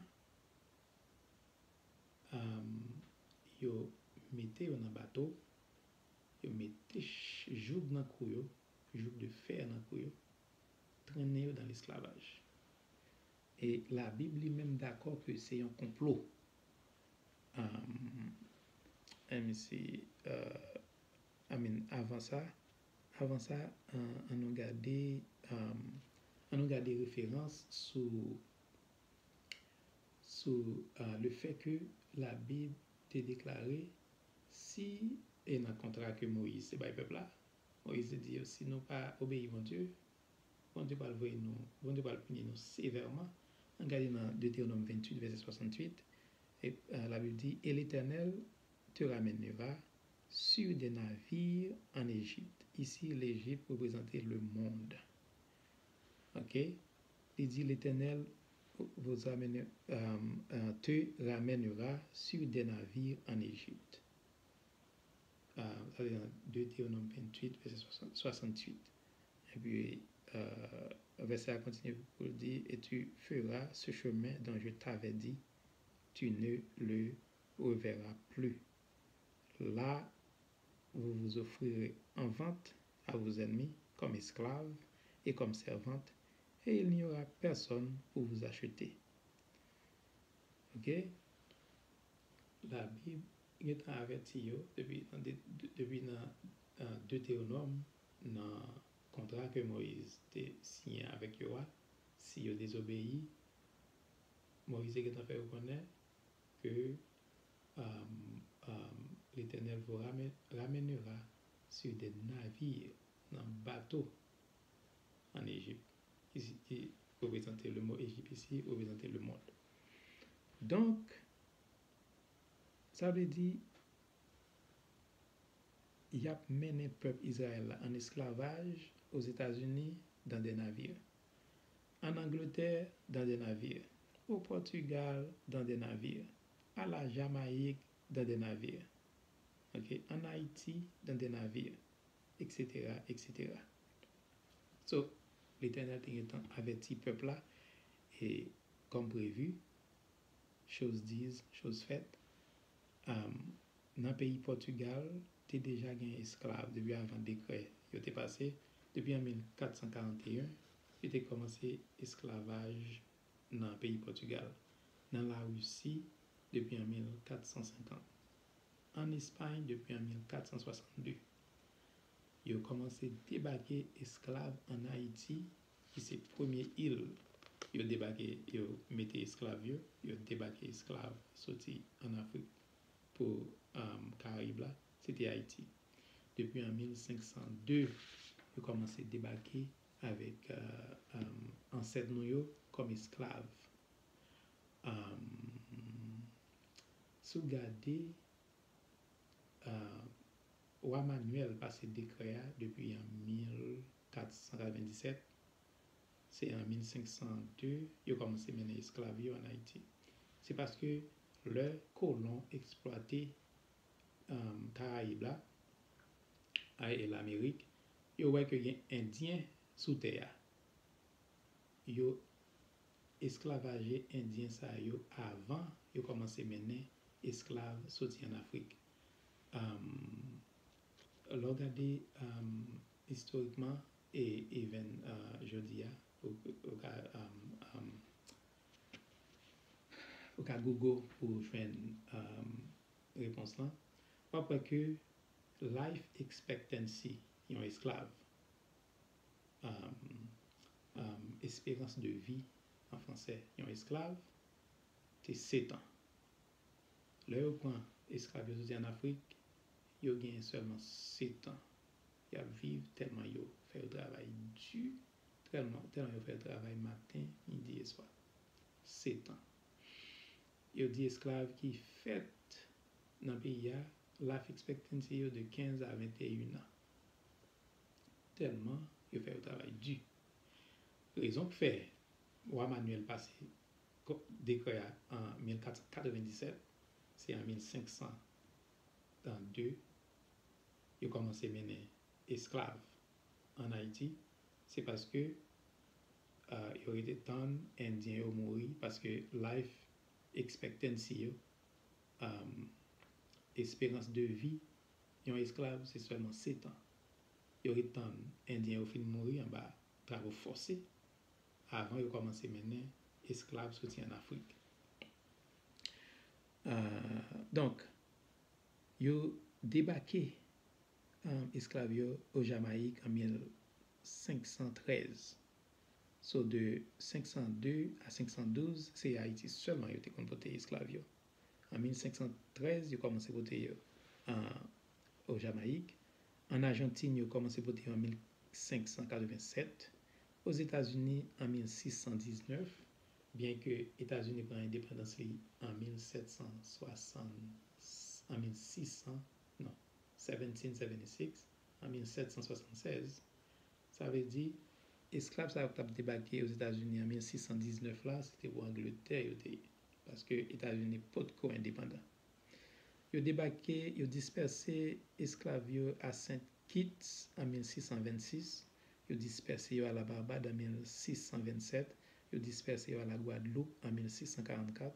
um, yo mete yo nan bato, yo mete ch-, joug nan kou yo, joug de fè nan kou yo, trennen yo dan lesklavaj. E Labib li menm dakò ke se yon konplo. Um, let me see, uh, I mean, avan sa, avan sa, uh, ann nou gade, um, ann nou gade referans sou, sou, uh, le fè ke Labib te deklare si, e nan kontra ke Moyiz te bay pèp la, Moyiz te di yo, si nou pa obeyi Bondye, Bondye pral voye nou, Bondye pral pini nou sevèman. Ann gade nan Detewonòm venntuit, vèsè swasantuit, e, euh, Labib di, et l'Éternel te ramènera sur des navires en Égypte. Ici, l'Égypte représente le monde. Ok? Li di, l'Éternel vous amène, euh, euh, te ramènera sur des navires en Égypte. Euh, sa se nan Detewonòm venntuit, vèsè swasantuit. Epi, euh, vèsè a kontinye pou l di, et tu feras ce chemin dont je t'avais dit, tu ne le reverras plus. Là, vous vous offrirez en vente à vos ennemis comme esclaves, et comme servantes, et il n'y aura personne pour vous acheter. Ok? Labib gentan avèti yo depi nan, de- de- depi nan uh, Deutéronome, nan kontra ke Moyiz te siyen avèk yo a, si yo dezobeyi, Moyiz te gentan fè yo konnen ke um, um, l'Éternel vous ramènera sur des navires, nan bato an Ejip, ki, ki reprezante le mo Ejip isi, reprezante le mond. Donk, sa vle di, y ap mennen pèp Izrayèl la an esklavaj Ozetazini dans des navires, en Angleterre dans des navires, au Portugal dans des navires, à la Jamaïque dans des navires, ok, en Haïti dans des navires, et cetera, et cetera. So, Letènèl te gentan avèti pèp la, e kòm previ, chose dite, chose faite, um, nan peyi Pòtigal, te deja gen esklav depi avan dekrè yo te pase. Depi an mil kat san karant e yen, yo te kòmanse esklavaj nan peyi Pòtigal, nan Larisi depi an mil kat san senkant, an Espay depi an mil kat san swasann de. Yo kòmanse debake esklav an Ayiti, ki se premye il yo debake, yo mete esklav yo, yo debake esklav soti an Afrik pou um, Karayib la, se te Ayiti. Depi an mil senk san de, yo kòmanse debake avèk uh, um, ansèt nou yo kòm esklav. Um, si w gade, uh, Wa Manyèl pase dekrè a depi an mil kat san katrevenndisèt, se an mil senk san de yo kòmanse mennen esklav yo an Ayiti. Se paske lè kolon eksplwate um, Karayib la e Lamerik, yo wè ke gen Endyen sou tè a. Yo esklavaje Endyen sa yo avan yo kòmanse mennen esklav soti an Afrik. Um, lè w gade um, istorikman e even uh, jodi a, ou, ou ka, um, um, ou ka Google pou jwenn um, repons lan, w ap wè ke life expectancy yon esklav, um, um, esperans de vi an fransè, yon esklav, te setan. Lè yo pran esklav yo soti an Afrik, yo genyen sèlman setan. Y ap viv tèlman yo fè yo travay di, tèlman, tèlman yo fè yo travay maten, midi e swa. Setan. Yo di esklav ki fèt nan peyi a, life expectancy yo de kenz a venteyen an. Tèlman yo fè yo travay di. Rezon k fè Wa Manyèl pase dekrè a an mil kat san katrevenndisèt, se an mil senk san de yo kòmanse mennen esklav an Ayiti, se paske uh, yo rete tann Endyen yo mouri, paske life expectancy yo, um, esperans de vi yon esklav se sèlman setan. Yo rete tann Endyen yo fin mouri anba travo fòse avan yo kòmanse mennen esklav soti an Afrik. Uh, donk, yo debake um, esklav yo o Jamayik an mil senk san trèz. So, de senk san de a senk san douz, se Ayiti sèlman yo te konn pote esklav yo. An mil senk san trèz, yo kòmanse pote yo uh, o Jamayik. An Ajantin, yo kòmanse pote yo an mil senk san katrevennsèt. Ozetazini, an mil sis san diznèf, byenke Etazini pran endepandans li an mil sèt san swasann, an mil sis san, non, seventeen seventy-six, an mil sèt san swasannsèz. Sa vle di, esklav sa yo k t ap debake Ozetazini an mil sis san diznèf la, se te pou Angletè yo te ye, paske Etazini potko endepandan. Yo debake, yo dispèse esklav yo a Sent Kits an mil sis san vennsis, yo dispèse yo a la Barbad an mil sis san vennsèt, yo dispèse yo a la Gwadloup an mil sis san karannkat,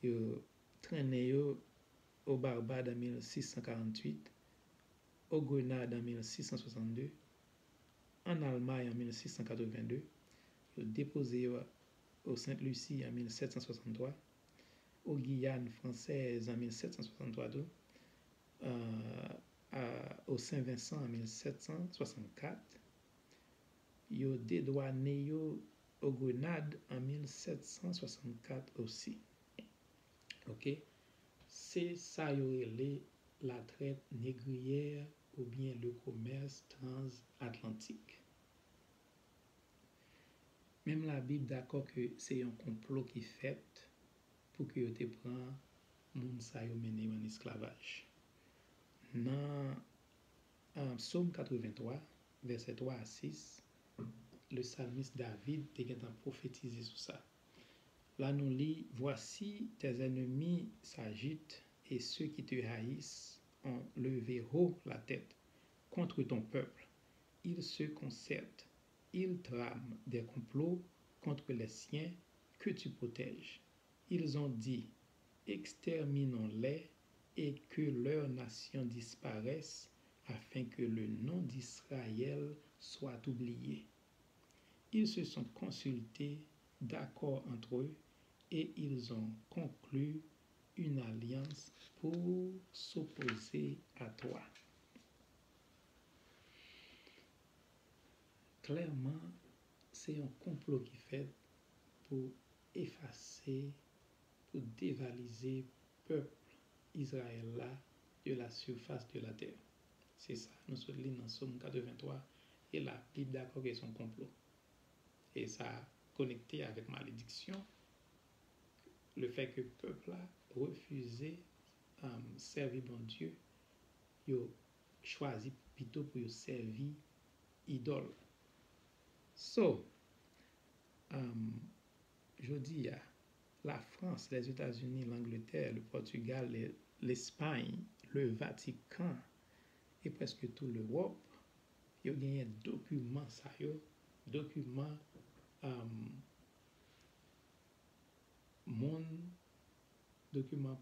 yo trennen yo o Barbad an mil sis san karanntuit, o Grenad an mil sis san swasanndde, ann Almay an mil sis san katrevenn de, yo depoze yo o Sent Lisi an mil sèt san swasanntwa, o Giyàn Fransèz an mil sèt san swasanntwa tou, euh, a, o Sen Vensan an mil sèt san swasannkat, yo dedwane yo o Grenad an mil sèt san swasannkat osi. Ok? Se sa yo rele la traite négrière oubyen le commerce transatlantique. Menm Labib dakò ke se yon konplo ki fèt pou ke yo te pran moun sa yo mennen yo an esklavaj. Nan, euh, Sòm katrevenntwa, vèsè twa a sis, le salmis David te gentan pwofetize sou sa. La nou li, Voici, tes ennemis s'agitent et ceux qui te haïssent ont levé haut la tête contre ton peuple. Ils se concertent, ils trament des complots contre les siens que tu protèges. Ils ont dit, Exterminons-les et que leur nation disparaisse, afin que le nom d'Israël soit oublié. Ils se sont consultés, d'accord entre eux, et ils ont conclu une alliance pour s'opposer à toi. Klèman, se yon konplo ki fèt pou efase, pou devalize pèp Izrayèl la de la surface de la terre. Se sa, nou sot li nan Sòm katrevenntwa, e Labib dakò ke se yon konplo. E sa konekte avèk malediksyon, le fè ke pèp la refize, um, sèvi Bondye, yo chwazi pito pou yo sèvi idòl. So, um, jodi a, Lafrans, Lèzetazini, Langletè, le Pòtigal, le, Lespay, le Vatikan, e prèske tou Lewòp, yo genyen dokiman sa yo, dokiman, um, moun, dokiman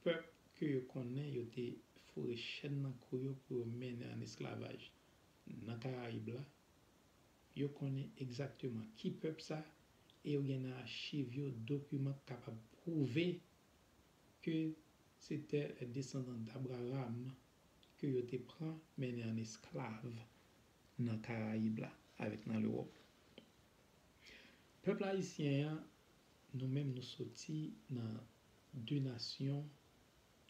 pèp ke yo konnen yo te foure chèn nan kou yo pou yo mennen an esklavaj nan Karayib la. Yo konnen egzakteman ki pèp sa, e yo gen nan achiv yo dokiman k kapab pwouve ke se te les descendants d'Abraham ke yo te pran mennen an esklav nan Karayib la avèk nan Lewòp. Pèp ayisyen an, nou menm nou soti nan de nasyon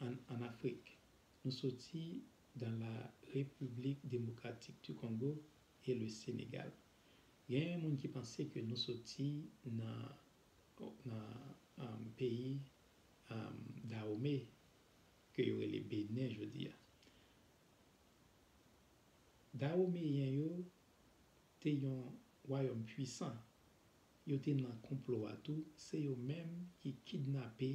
an, an Afrik. Nou soti dans la République démocratique du Congo et le Sénégal. Gen moun ki panse ke nou soti nan, nan, um, peyi, um, Dahomey, ke yo rele Benin jodi a. Dahomeyen yo te yon wayòm pwisan. Yo te nan konplo a tou, se yo menm ki kidnape